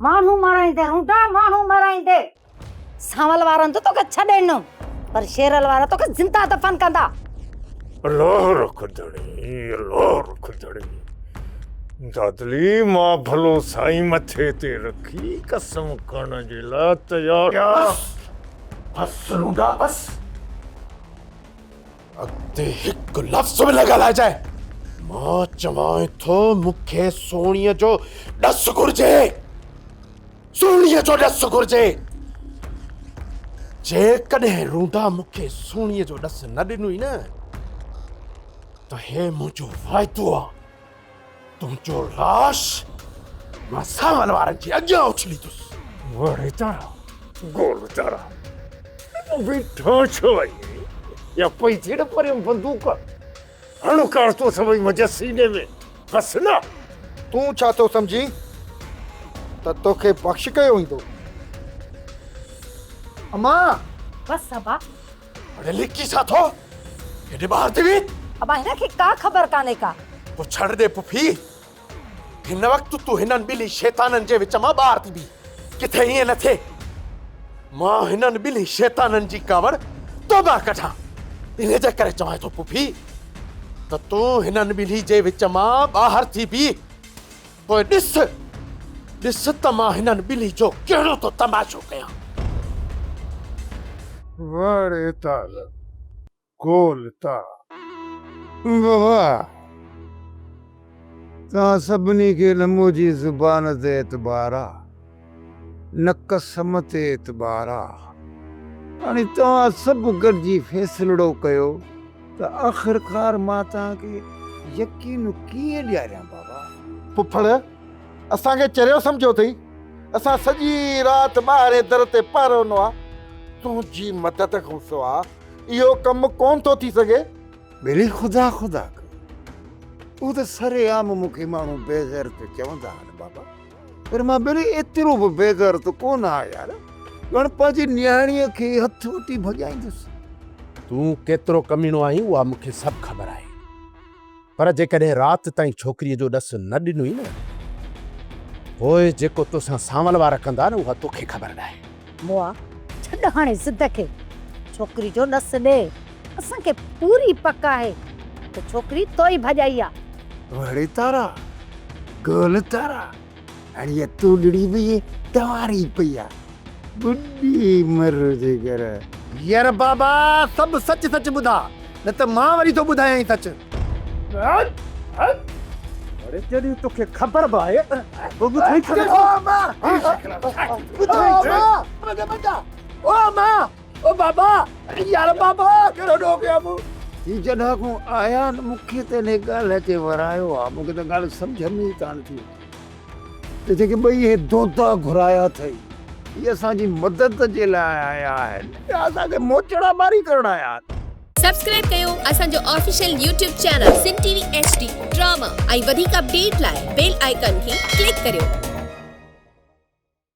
ماڻهو مارائيندي رونڊا ماڻهو مارائيندي. سانول وارن ته توکي ڇڏي ڏنو پر شيرل وارا توکي زنده دفن ڪندا. الله رک ڌڻي الله رک ڌڻي دادلي مان ڀلو سائين مٿي تي رکي قسم کڻڻ جي لاء تيار. بس بس رونڊا بس. اڳتي هڪ لفظ به نه ڳالهائجانء. مان چوانء ٿو مون کي سهڻيء جو ڏس گهرجي. سهڻيء جو ڏس گهرجي. جيڪڏهن روندا مون کي سهڻيء جو ڏس نه ڏنوئي نه ته هي منهنجو واعدو آ، تنهنجو لاش مان سانول وارن جي اڳيان اڇليندس. وڙ تارا گول تارا تون بيٺو ڇو آهين؟ يا پئي ٿي نه پريم بندوق هڻ ڪارتوس سڀئي منهنجي سيني ۾ بس نه. تون ڇا ٿو سمجهين ته توکي بخش ڪيو ويندو؟ امان! بس ابا. اڙي لڪي ڇا ٿو؟ هيڏي ٻاهر ٿي ويهه. ابا هن کي ڪا خبر ڪانهي ڪا. پڇڻ ڏي پڦي. هن وقت تون هنن ٻنهي شيطانن جي وچ مان ٻاهر ٿي بيهه. ڪٿي ائين نه ٿئي مان هنن ٻنهي شيطانن جي ڪاوڙ تو مان ڪڍان. انهيء جي ڪري چوانء ٿو پڦي ته تون هنن ٻنهي جي وچ مان ٻاهر ٿي بيهه. پوء ڏس، ڏس ته مان هنن ٻنهي جو ڪهڙو ٿو تماشو ڪيان. وڙ تار گول تار. بابا! توهان سڀني کي نه منهنجي زبان تي اعتبار آ، نه قسم تي اعتبار آ. هاڻي توهان سڀ گڏجي فيصلڙو ڪيو ته آخرڪار مان توهان کي يقين ڪيئن ڏياريان بابا؟ پڦڙ! اسان کي چريو سمجهيو اٿئي؟ اسان سڄي رات ٻاهرين در تي پهرو ڏنو آ. تنهنجي مدد کان سوا اهو ڪم ڪونه ٿو ٿي سگهي. ٻيلي خدا خدا ڪيو. اهو ته سرعام مون کي ماڻهو بي غيرت چوندا آهن بابا. پر مان ٻيلي ايترو به بي غيرت ڪونه آهيان يار. جو هاڻي پنهنجي نياڻيء کي هٿ وٺي ڀڄائيندس. تون ڪيترو ڪميڻو آهين اها مون کي سڀ خبر آهي. پر جيڪڏهن رات تائين ڇوڪريء جو ڏس نه ڏنوئي نه، پوء جيڪو توسان سانول وارا ڪندا نه اها توکي خبر ناهي. مئا، ڇڏ هاڻي ضد کي، ڇوڪري جو ڏس ڏي. اسان کي پوري پڪ آهي ته ڇوڪري تو ئي ڀڄائي آ. وڙي تارا، گول تارا، هاڻي اها توڏڙي به تنواري پئي آ. ٻڏي مر جگر. ير بابا سڀ سچ سچ ٻڌاء نه ته مان وري ٿو ٻڌايائين سچ. اڙي جڏهن توکي خبر به آهي پوء ٻڌائين ڇو نٿو؟ ٻڌائين ڇو؟ او اما او بابا يار بابا ڪهڙو ڏوهه ڪيو مون. هي جڏهن کان آيا آهن مون کي ته انهي ڳالهه تي ورايو آ مون کي ته ڳالهه سمجهه ۾ ئي ڪانه ٿي اچي. ته جيڪي ٻئي اهي دوتا گهرايا اٿئي، اهي اسان جي مدد جي لاء آيا آهن يا اسان کي موچڙا ماري ڪرڻ آيا آهن؟ سبسڪرائب ڪيو اسان جو official YouTube channel Sindh T V H D drama ۽ وڌيڪ اپڊيٽ لاء بيل آئيڪان کي ڪلڪ ڪريو.